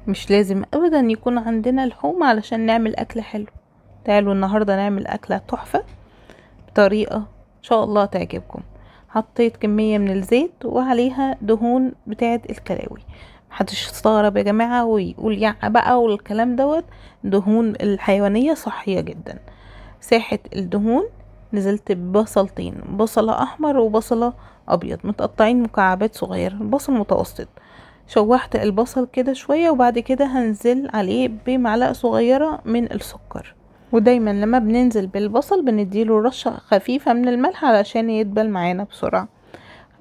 مش لازم ابدا يكون عندنا لحوم علشان نعمل اكل حلو. تعالوا النهاردة نعمل اكلة تحفة بطريقة ان شاء الله تعجبكم. حطيت كمية من الزيت وعليها دهون بتاعة الكلاوي. محدش يستغرب يا جماعة ويقول يا بقى والكلام دوت، دهون الحيوانية صحية جدا. ساحة الدهون نزلت ببصلتين، بصلة احمر وبصلة ابيض متقطعين مكعبات صغيرة، البصل متوسط. شوحت البصل كده شوية وبعد كده هنزل عليه بمعلقة صغيرة من السكر. ودايما لما بننزل بالبصل بنديله رشة خفيفة من الملح علشان يدبل معانا بسرعة.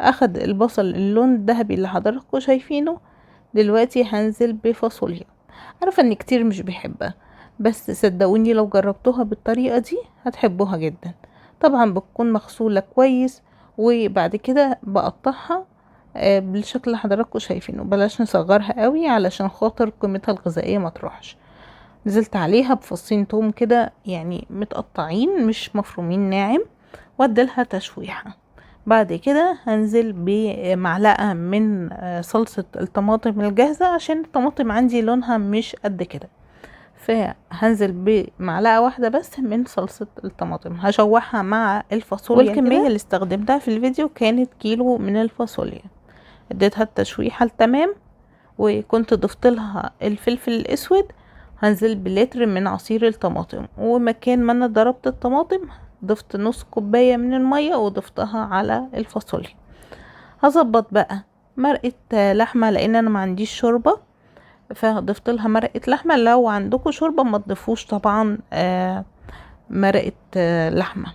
اخد البصل اللون الذهبي اللي حضراتكم شايفينه. دلوقتي هنزل بفاصوليا، عارفة ان كتير مش بيحبها، بس صدقوني لو جربتوها بالطريقة دي هتحبوها جدا. طبعا بتكون مغسولة كويس، وبعد كده بقطعها بالشكل اللي حضراتكم شايفينه. بلاش نصغرها قوي علشان خاطر قيمتها الغذائية ما تروحش. نزلت عليها بفصين توم كده، متقطعين مش مفرومين ناعم، واديلها تشويحة. بعد كده هنزل بمعلقة من صلصة الطماطم الجاهزة، عشان الطماطم عندي لونها مش قد كده، فهنزل بمعلقة واحدة بس من صلصة الطماطم. هشوحها مع الفاصوليا. والكمية كده اللي استخدمتها في الفيديو كانت كيلو من الفاصوليا. اديتها التشويحة التمام، وكنت ضفت لها الفلفل الاسود. هنزل بلتر من عصير الطماطم، ومكان ما انا ضربت الطماطم ضفت نص كوباية من المية وضفتها على الفاصوليا. هظبط بقى مرقة لحمة لان انا ما عنديش شوربة، فضفت لها مرقة لحمة. لو عندكم شوربة ما تضيفوش طبعا مرقة لحمة.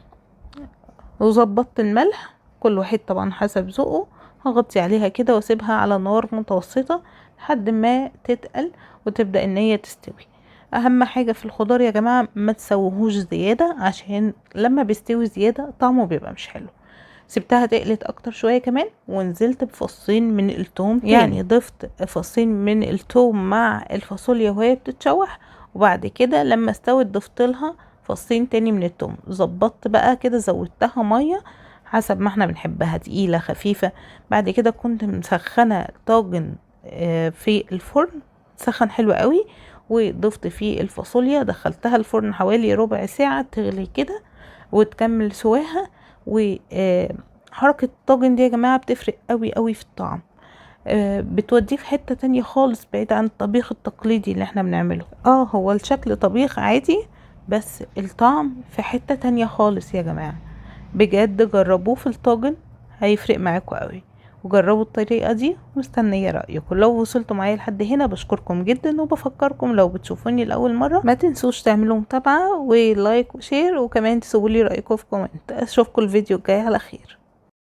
وظبطت الملح، كل واحد طبعا حسب ذوقه. هغطي عليها كده واسيبها على نار متوسطة لحد ما تتقل وتبدأ ان هي تستوي. اهم حاجة في الخضار يا جماعة ما تسويهوش زيادة، عشان لما بيستوي زيادة طعمه بيبقى مش حلو. سبتها تقلت اكتر شوية كمان، ونزلت بفصين من التوم تاني. ضفت فصين من التوم مع الفاصوليا وهي بتتشوح، وبعد كده لما استوت ضفت لها فصين تاني من التوم. ظبطت بقى كده، زودتها مية حسب ما احنا بنحبها تقيلة خفيفة. بعد كده كنت مسخنة طاجن في الفرن، سخن حلو قوي، وضفت فيه الفاصوليا. دخلتها الفرن حوالي ربع ساعة تغلي كده وتكمل سواها. وحركة الطاجن دي يا جماعة بتفرق قوي قوي في الطعم، بتوديه في حتة تانية خالص بعيد عن الطبيخ التقليدي اللي احنا بنعمله. هو الشكل طبيخ عادي، بس الطعم في حتة تانية خالص يا جماعة. بجد جربوه في الطاجن هيفرق معاكم قوي. وجربوا الطريقة دي ومستنية رأيكم. لو وصلتوا معايا لحد هنا بشكركم جدا، وبفكركم لو بتشوفوني لأول مرة ما تنسوش تعملوا متابعة و like و share، وكمان تسيبوا لي رأيكم في comment. اشوفكم الفيديو الجاي على خير.